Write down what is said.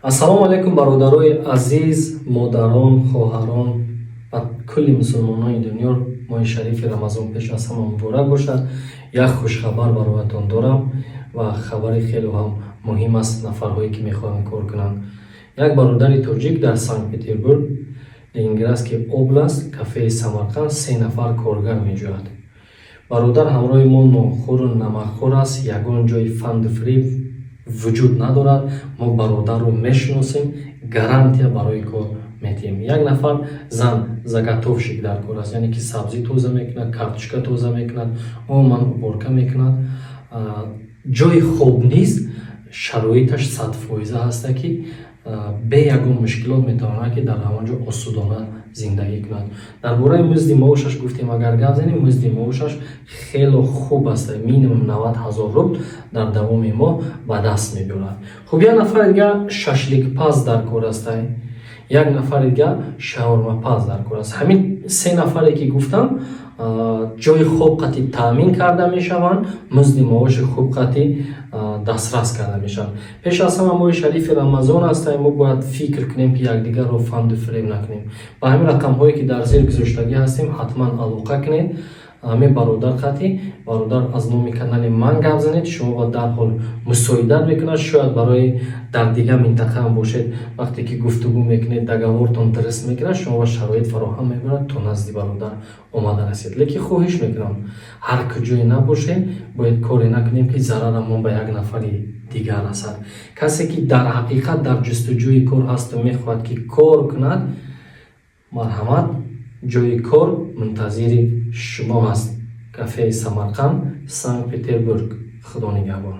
Ассалому алайкум, бародарои азиз, модарон, хоҳарон ва кулли мусулмонони дунё. Моҳи шарифи Рамазон пеш аз ҳама муборак бошад. Як хушхабар бароятон дорам ва хабари хеле ҳам муҳим аст. Нафарҳое, ки мехоҳанд кор кунанд, як бародари тоҷик дар Санкт Петербург, Ленинградский область, кафеи Самарқанд се нафар коргар меҷӯяд. Бародар ҳамроҳи мо нонхӯру намакхӯр аст, ягон ҷои фанду фиреб вуҷуд надорад. Мо бародарро мешиносем, гарантия барои кор медиҳем. Як нафар зан заготовщик дар кор аст, яъне ки сабзӣ тоза мекунад, картошка тоза мекунад, умуман уборка мекунад. Ҷои хоб низ шароиташ 100-фоиза ҳаста, ки бе ягон мушкилот метавонад, ки дар ҳамон ҷо осудона зиндагӣ кунад. Дар бораи музди маошаш гуфтем, агар гап занем, музди маошаш хело хуб аст, минимум 90 000 рубл дар давоми моҳ ба даст мебиёрад. Хуб, як нафари дигар шашликпаз дар кор аст, як нафари дигар шаурмапаз дар кор аст. Ҳамин се нафаре, ки гуфтам, ҷои хоб қатӣ таъмин карда мешаванд, музди маоши хуб қатӣ дастрас карда мешаванд. Пеш аз ҳама, моҳи шарифи Рамазон аст, мо бояд фикр кунем, ки якдигарро фанду фиреб накунем. Ба ҳамин рақамҳое, ки дар зер гузоштагӣ ҳастем, ҳатман алоқа кунед ҳамин бародар қатӣ. Бародар, аз номи канали ман гап занед, шумо ба дарҳол мусоидат мекунад. Шояд барои дар дигар минтақаам бошед, вақте ки гуфтугӯ мекунед, договортон дуруст мекунад, шумо ба шароит фароҳам мебарад, то назди бародар омада расед. Лекин хоҳиш мекунам, ҳар куҷое набошем, бояд коре накунем, ки зарарамон ба як нафари дигар расад. Касе, ки дар ҳақиқат дар ҷустуҷӯи кор ҳасту мехоҳад, ки кор кунад, марҳамат, ҷои кор мунтазири шумо аст. Кафеи Самарқанд, Санкт Петербург. Худо нигаҳбон.